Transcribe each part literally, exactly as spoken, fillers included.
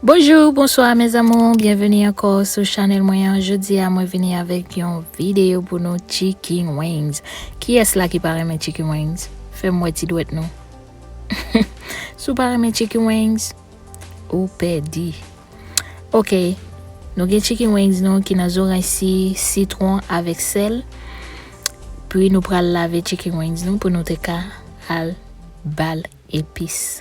Bonjou, bonswa mes amours, byenveni ankò sou chanèl mwen an. Jodi a mwen vini avèk yon videyo pou nou chicken wings. Kiyès la ki pa renmen chicken wings? Fè m wè ti dwèt nou. Si w pa renmen chicken wings, ou pèdi. Ok, nou gen chicken wings nou ki nan zoranj si, sitwon avèk sèl. Pi nou pral lave chicken wings nou pou nou te ka al ba l epis.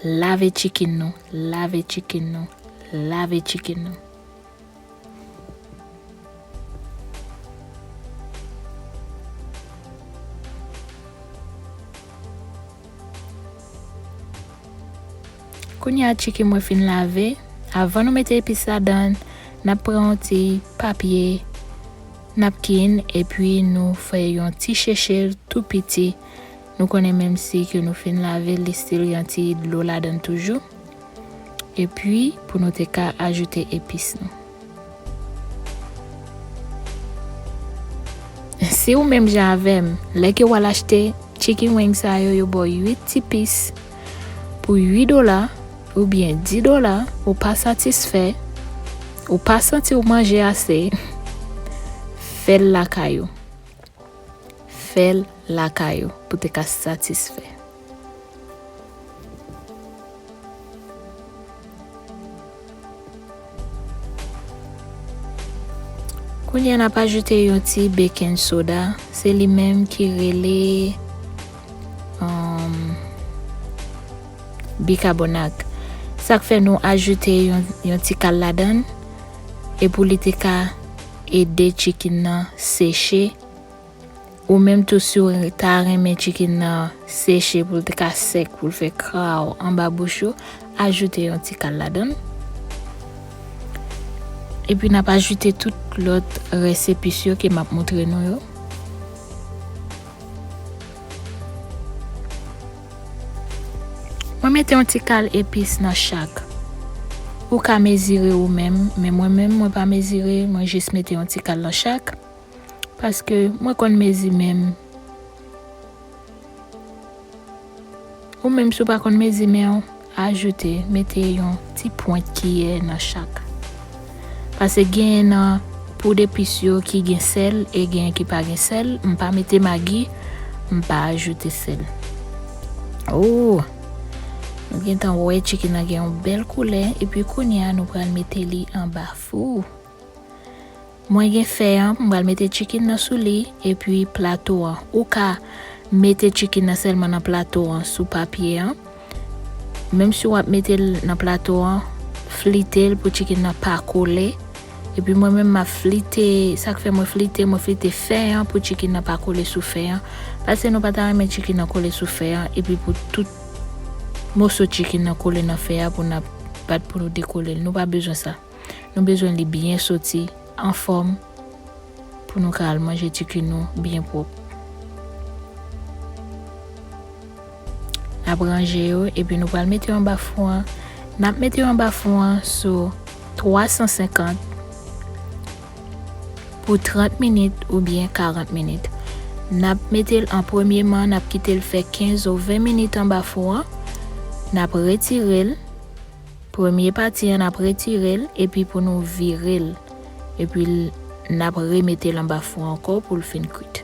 Lave chicken nou, lave chicken nou, lave chicken nou. Kounye a chicken mwen fin lave, avan nou mete epis ladan, n ap pran yon ti papye napkin epi nou fè yon ti cheche l tou piti. Nou konnen menm si ke nou fin lave l, li still gen ti dlo ladan l toujou. Epi, pou nou te ka ajoute epis nou. Si ou menm jan avè m, lè ke w al achte chicken wing sa yo, yo ba w uit ti pis pou uit dola oubyen dis dola, ou pa satisfè, ou pa santi w manje ase, fè l lakay ou. Fè l lakay ou pou te ka satisfè. Kounye a n ap ajoute yon ti baking soda, se li menm ki rele, um, bikabonat. Sa k fè nou ajoute yon, yon ti kal ladan l, e pou li te ka ede chicken nan seche. Ou menm tou, si w ta renmen chicken nan seche pou l te ka sèk, pou l fè kraw anba bouch ou, ajoute yon ti kal ladan l. Epi n ap ajoute tout lòt rès epis yo ke m ap montre nou yo. Mwen mete yon ti kal epis nan chak. Ou ka mezire ou menm, men mwen menm, mwen pa mezire, mwen jis mete yon ti kal nan chak. Paske mwen konn mezi men m. Ou menm, si w pa konn mezi men w, ajoute, mete yon ti pwent kiyè nan chak. Paske genyen nan poud epis yo ki gen sèl e genyen ki pa gen sèl. M pa mete magi, m pa ajoute sèl. Oh! Nou gentan wè chicken nan gen yon bèl koulè, epi kounye a nou pral mete li anba fou. Mwen gen fè an, m pral mete chicken nan sou li, epi plato an. Ou ka mete chicken nan sèlman nan plato an, sou papye an. Menm si w ap mete l nan plato an, flite l pou chicken nan pa kole. Epi mwen menm m ap flite, sa k fè mwen flite, mwen flite fè an pou chicken nan pa kole sou fè an. Paske nou pa ta renmen chicken nan kole sou fè an, epi pou tout moso chicken nan kole nan fè a pou n ap bat pou nou dekole l. Nou pa bezwen sa. Nou bezwen li byen soti anfòm pou nou ka al manje chicken nou byen pwòp. N ap ranje yo, epi nou pral mete yo anba fou an. N ap mete yo anba fou an sou twa san senkant pou trant minit oubyen karant minit. N ap mete l an premyeman, n ap kite l fè kenz ou ven minit anba fou an. N ap retire l. Premye pati an, n ap retire l, epi pou nou vire l. Epi l, n ap remete l anba fou ankò pou l fin kwit.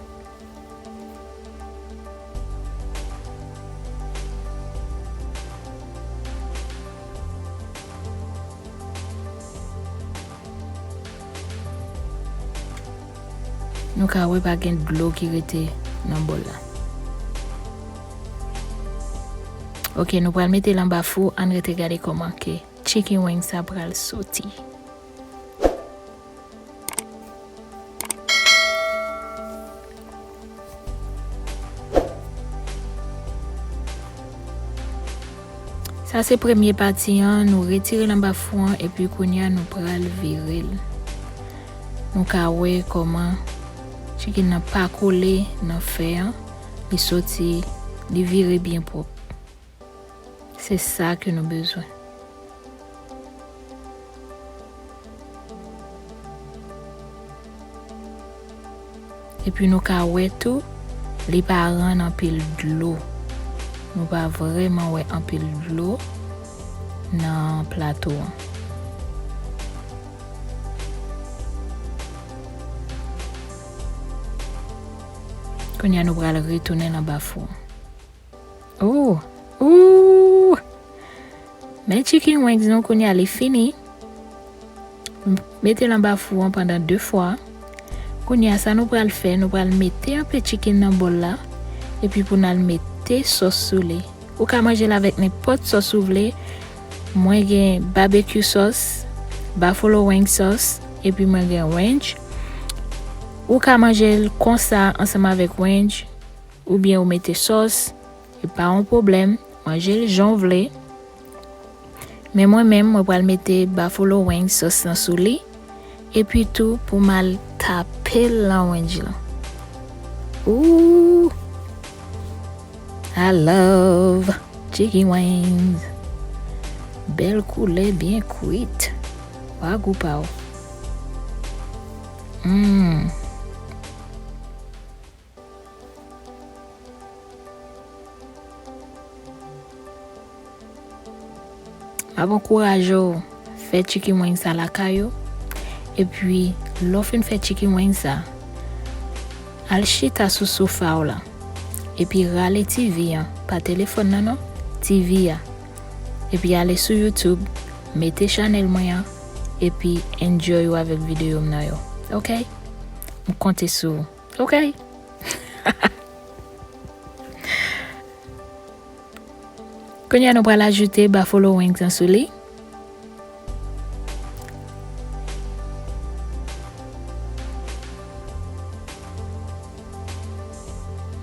Nou ka wè pa gen dlo ki rete nan bòl la. Ok, nou pral mete l anba fou, ann rete gade kòman ke chicken wing sa pral soti. Sa se premye pati an, nou retire l anba fou an, epi kounye a nou pral vire l. Nou ka wè kòman chicken nan pa kole nan fè an, li soti, li vire byen pwòp. Se sa ke nou bezwen. Epi nou ka wè tou, li pa rann anpil dlo. Nou pa vrèman wè anpil dlo. nan plato an. Kounye a nou pral retounen nan bafou. Ooh, ooh. Men chicken wings nou kounye a li fini. M-, mete l anba fou an pandan de fwa. Kounye a sa nou pral fè, nou pral mete anpe chicken nan bòl la. Epi pou n al mete sòs sou li. Ou ka manje l avèk nenpòt sòs ou vle. Mwen gen barbecue sauce, buffalo wing sauce, epi mwen gen ranch. Ou ka manje l konsa ansanm avèk ranch, oubyen ou mete sòs, e pa yon pwoblèm, manje l jan w vle. Men mwen menm, mwen pral mete buffalo wing sauce lan sou li, epi tou pou m al tape l nan ranch lan. Ooh! I love chicken wings. Bèl koulè, byen kwit. Wa gou pa w. Mm. M ap ankouraje w fè chicken wings sa lakay ou. Epi, lè w fin fè chicken wings sa, al chita sou sofa w la. Epi rale T V an, pa telefòn nan non, T V a. Epi ale sou YouTube, mete chanèl mwen an, epi enjoy ou avèk videyo m nan yo. Oke? M konte sou ou. Oke? Kounye a nou pral ajoute buffalo wings lan sou li.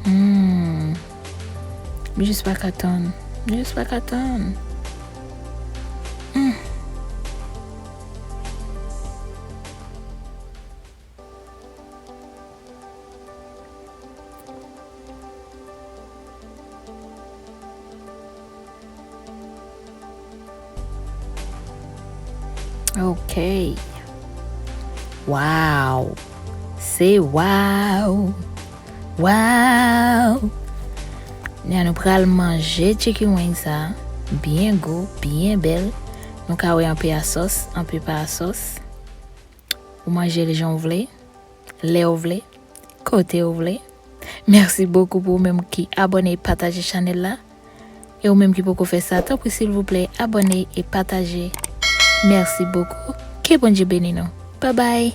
Hmm. M jis pa ka tann. M jis pa ka tann. Hmm. Ok. Wow. Se wow. Wow. Kounye a nou pral manje chicken wing sa. Byen gou, byen bèl. Nou ka wè anpe a sòs, anpe pa a sòs. Ou manje l jan w vle, lè w vle, kote w vle. Mèsi bokou pou ou menm ki abòne e pataje chanèl la. E ou menm ki poko fè sa, tanpri silvouplè, abòne e pataje. Mèsi bokou. Ke Bondye beni nou. Babay.